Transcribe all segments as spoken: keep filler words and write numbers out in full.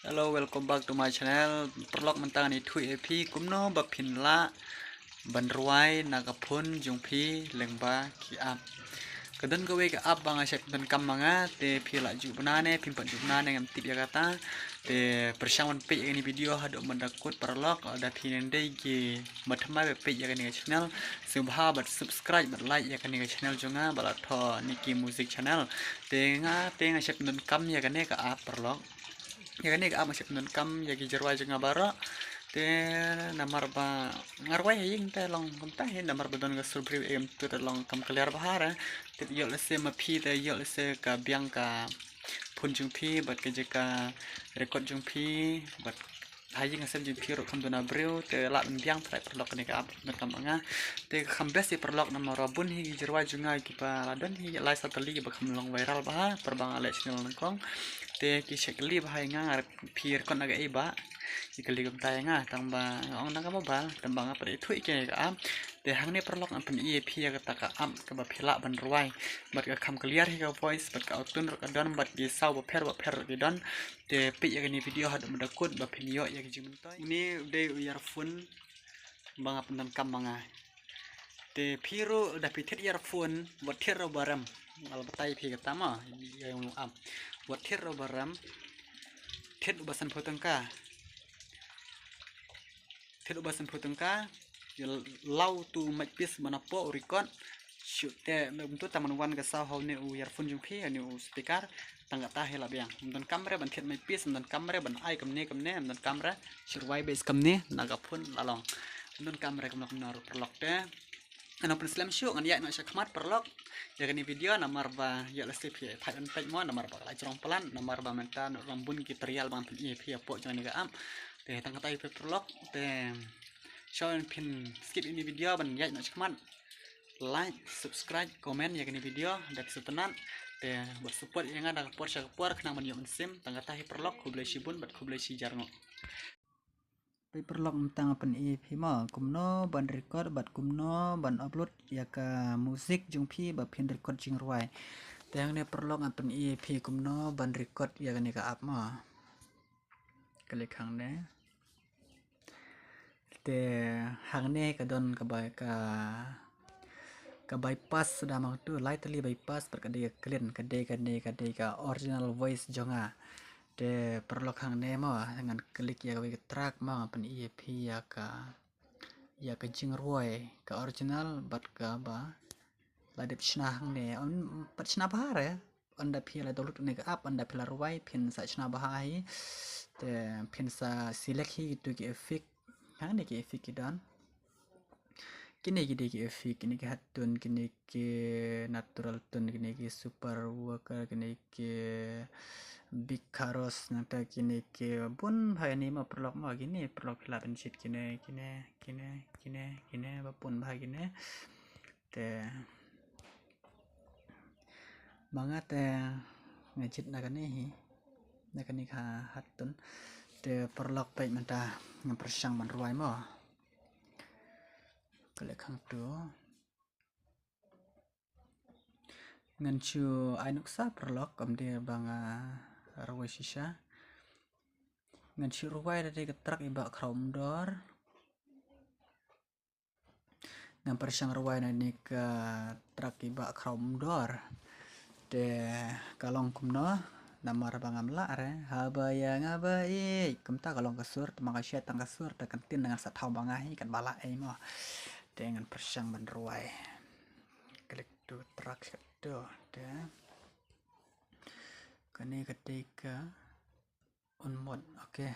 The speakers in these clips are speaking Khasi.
Hello, welcome back to my channel. Paralok, mynta ngan ïathuh ïa phi kumno ba phin lah ban rwai na ka phone jong phi lyngba ki app. Ka don kawei ka app ba nga shait pyndonkam ma nga, te phi lah ju bna ne phim pat ju bna ne ngam tip ïa kata. Te pyrshang ban peit ïa kane video haduh mynta kut paralok, da phi nang dei ki ba thymmai ba peit ïa kane ka channel, sngewbha bad subscribe bad like ïa kane ka channel jong nga ba la thoh Nicky Music Channel. Te nga te nga shait pyndonkam ïa kane ka app paralok. Ïa kane ka app nga shait pyndonkam ïa ki jingrwai jong nga baroh. Te namar ba nga rwai ha ïing te long kumta hi, namar ba don ka sur briew em tu te long kam clear bha re. Te ïoh lehse ma phi te ïoh lehse ka biang ka phone jong phi bad ka jaka record jong phi bad ha ïing ha sem jong phi ruh kham don na briew, te lah ban biang trai paralok kane ka app pyndonkam ma nga. Te kham best hi paralok namar ba bun hi ki jingrwai jong nga kiba la don hi lai saw tylli kiba kham long viral bha, parabang ale channel nyngkong. Te ki shait kylli bha ïa nga, nga phi record na kaei ba ki kylli kumta ïa nga, tang ba nga ong na ka mobile, tang ba nga pyrshang ïathuh ïa ka app. Te hangne paralok ngan pyni ïa phi ïa kata ka app kaba phi lah ban rwai bad ka kham clear hi ka voice bad ka auto tune ruh ka don bad ki saw bapher bapher ruh ki don. Te peit ïa kane video haduh mynta kut ba phin ïoh ïa ka jingmyntoi. Une u dei u earphone ba nga pyndonkam ma nga. Te phi ruh da phi thied earphone, wat thied ruh ba rem. Nga la batai phi kata ma, ïa u app. Wat thied ruh ba rem, thied uba sanphew tyngka. Thied uba sanphew tyngka, ïa law tu mic piece ba na poh u record. Shu te mynta tang ban wan ka saw ha une u earphone jong phi, ha une u speaker, tang kata hi la biang. Ym donkam re ban thied mic piece, ym donkam re ban ai kumne kumne, ym donkam re. Shu rwai beit kumne na ka phone la long. Ym donkam re kumno kumno ruh paralok te. Ngan ym pynslem shuh, ngan ïaid noh sha khmat paralok ïa kane video namar ba ïoh lehse phi ïa thait ban peit mo, namar ba ka la jrong palat, namar ba mynta noh ram bun ki trial ba ngan pyni ïa phi hapoh jong kane ka app. Te tang kata hi paralok te shuwa phin skip ïa kane video ban ïaid noh sha khmat. Like, subscribe, comment ïa kane video da phi sngewtynnat. Te bad support ïa nga da ka por sha ka por khnang ban ïoh mynsiem. Tang kata hi paralok, khublei shibun bad khublei shi jar nguh. Peit paralok, mynta ngan pyni ïa phi mo kumno ban record bad kumno ban upload ïa ka music jong phi ba phin record jingrwai. Te hangne paralok ngan pyni ïa phi kumno ban record ïa kane ka app mo. Klik hangne. Te hangne ka don ka bai ka ka bypass da ma tu lai tylli bypass, bad ka dei ka clean, ka dei ka dei ka dei ka original voice jong nga. Te paralok hangne mo ngan klik ïa kawei ka track mo, ngan pyni ïa phi ïa ka ïa ka jingrwai ka original bad kaba la dep shna hangne. Ym pat shna bha re. Ynda phi la download kane ka app, ynda phi la rwai phin sa shna bha hi. Te phin sa select hi kitu ki effect. Hangne ki effect ki don. Kine ki dei ki effect, kine ki hard tone, kine ki natural tone, kine ki super woofer, kine ki big chorus, nangta kine ki bun bha ïa kine mo paralok mo, kine paralok phi lah ban jied kine, kine, kine, kine, kine ba bun bha kine. Te ma nga te nga jied na kane hi, na kane ka hard tone. Te paralok peit mynta ngan pyrshang ban rwai mo. Klik hangtu. Ngan shu ai nuksa paralok, kam dei ba nga rwai shisha. Ngan shu rwai da dei ka track i Bah Khraw Umdor. Ngan pyrshang rwai na ne ka track i Bah Khraw Umdor. Te ka long kumno, namar ba ngam lah re. Haba ïa nga ba ïeit. Kumta ka long ka sur, te ma ka shet tang ka sur, te kan tin ngan sa thaw ba nga hi, kan ba lah ei mo. Te ngan pyrshang ban rwai. Klik tu track tu te. Kane ka dei ka un mod, okay.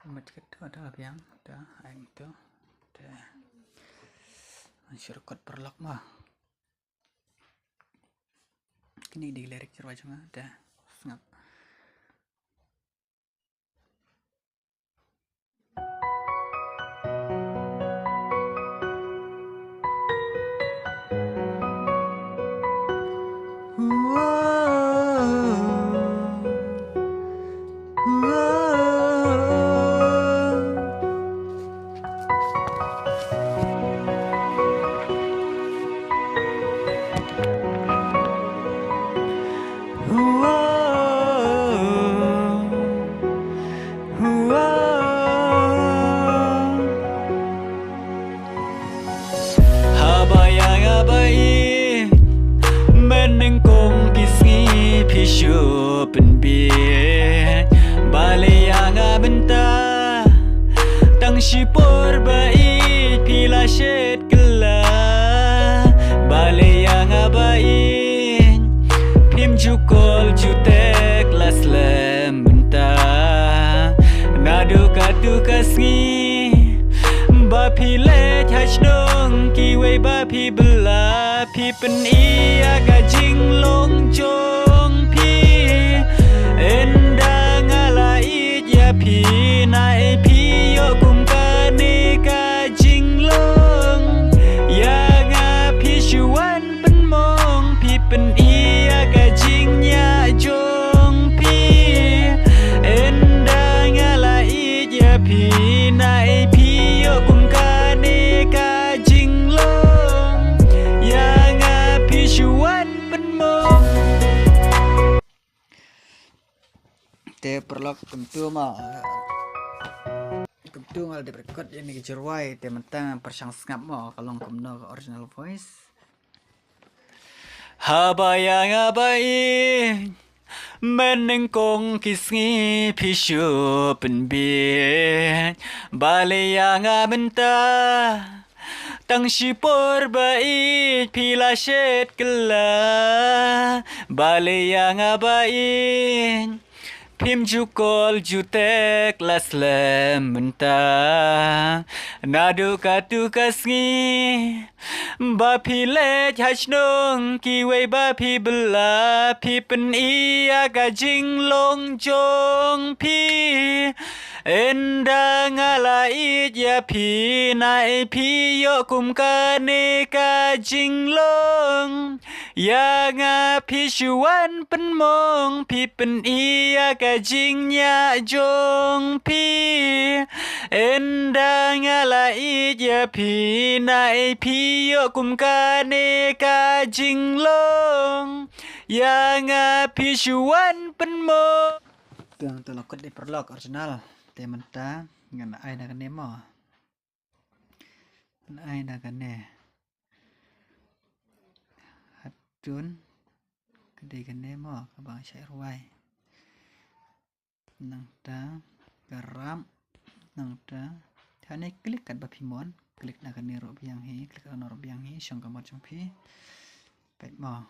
Un mod ka tu da biang, da ai tu. Da. An shu record paralok mo. Kine dei lyric rwai jong nga, da. Sngap. Balei ïa nga mynta tang shipor ba ïeit phi la shet kylla? Balei ïa nga ba ïeit phim ju call ju text la slem mynta? Naduh katto ka sngi ba phi leit ha shnong kiwei ba phi bylla, phi pyni ïa ka jinglong jong phi. Ynda nga la ïeit ïa phi, naei phi ïoh kum kane ka jinglong? Ïa nga phi shu wan pynmong, phi pyni ïa ka jingïaid jong phi. Ynda nga la ïeit ïa phi, naei phi ïoh kum kane ka jinglong? Ïa nga phi shu wan pynmong. Te paralok, kumtu mo, kumtu nga la dep record ïa kane ka jingrwai, te mynta ngan pyrshang sngap mo ka long kumno ka original voice. Haba ïa nga ba ïeit mynnyngkong ki sngi phi shu pynbieit, balei ïa nga mynta tang shipor ba ïeit phi la shet kylla? Balei ïa nga ba ïeit phim ju call ju text la slem mynta? Naduh katto ka sngi ba phi leit ha shnong kiwei ba phi bylla, phi pyni ïa ka jinglong jong phi. Ynda nga la ïeit ïa phi, naei phi ïoh kum kane ka jinglong? Ïa nga phi shu wan pynmong, phi pyni ïa ka jingïaid jong phi. Ynda nga la ïeit ïa phi, naei phi ïoh kum kane ka jinglong? Ïa nga phi shu wan pynmong. Te ngan kut ïa paralok original. Te mynta ngan ai na kane mo. Ngan ai na kane. Hatun. Ka dei kane mo, kaba nga shah rwai. Nangta ka rap. Nangta, hane click katba phi mon. Click na kane ruh biang hi, click na ruh biang hi, shong ka mot jong phi. Peit mo.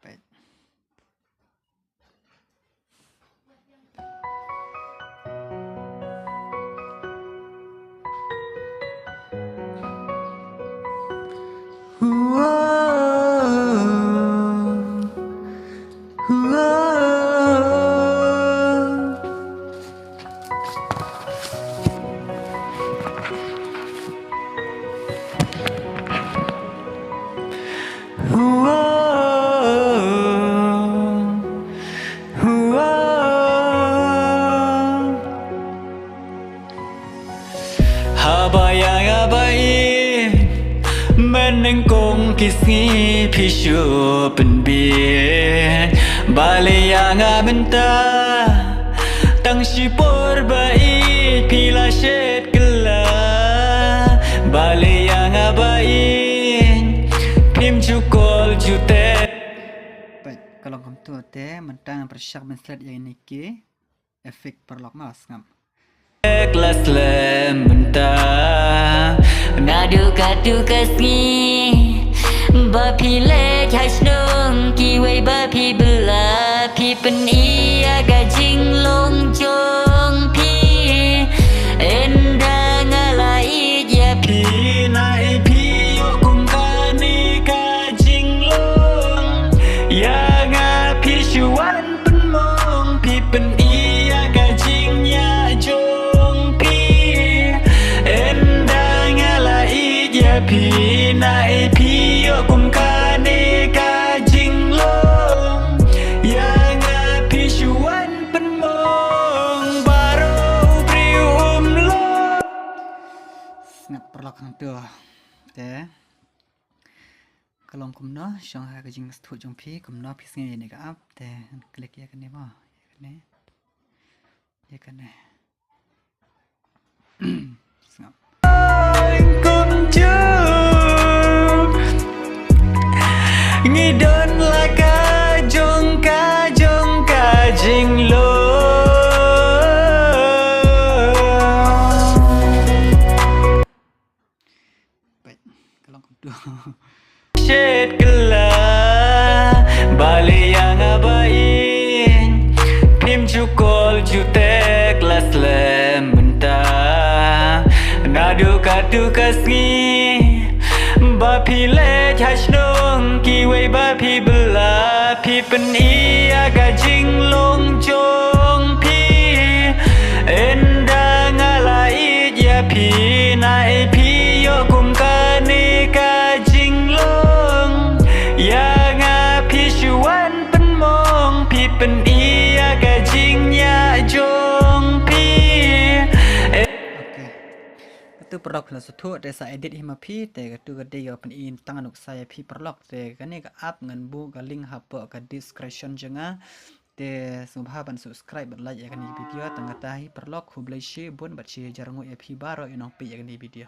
Peit. Haba ïa nga ba ïeit mynnyngkong ki sngi phi shu pynbieit, balei ïa nga mynta tang shipor ba ïeit phi la shet kylla? Balei ïa nga ba ïeit phim ju call ju text? Peit, ka long kumtu te, mynta ngan pyrshang ban slide ïa kine ki effect paralok, ma sngap. Ek la slem mynta. Naduh katto ka sngi ba phi leit ha shnong kiwei ba phi bylla, phi pyni ïa ka jinglong jong phi. Ynda nga la ïeit ïa phi, naei phi ïoh kum kane ka jinglong? Ïa nga phi shu wan pynmong, phi pyni ïa ka jingïaid jong phi. Ynda nga la ïeit ïa phi, naei phi ïoh kum kane ka jinglong? Ïa nga phi shu wan pynmong, baroh u briew um long. Sngap paralok hangto. Te ka long kumno, shong ha ka jingsngewthuh jong phi, kumno phi sngew ïa kane ka app, te click ïa kane mo, ïa kane. Ïa kane. Sngap. Kum ju. Ngi don la ka jong ka jong ka jinglong. Peit, ka long kumtu. Shet kylla, ba lei ïa nga ba ïeit. Phim ju call ju text la slem mynta. Naduh katto ka sngi ba phi leit ha shnong, kiwei ba phi bylla, phi pyni ïa ka jinglong jong phi. Ynda nga la ïeit ïa phi, naei phi ïoh kum kane ka jinglong. Ïa nga phi shu wan pynmong, phi pyni ïa ka jingïaid jong phi. Okay. Katu paralok phi la sngewthuh, te sa edit hi ma phi, te katu ka dei ka pyni tang nuksa ïa phi paralok, te kane ka app ngan buh ka link hapoh ka description jong nga. Te sngewbha ban subscribe bad like ïa kane ka video, tang kata hi paralok, khublei shibun bad shi hajar nguh ïa phi baroh ïa nongpeit ïa kane ka video.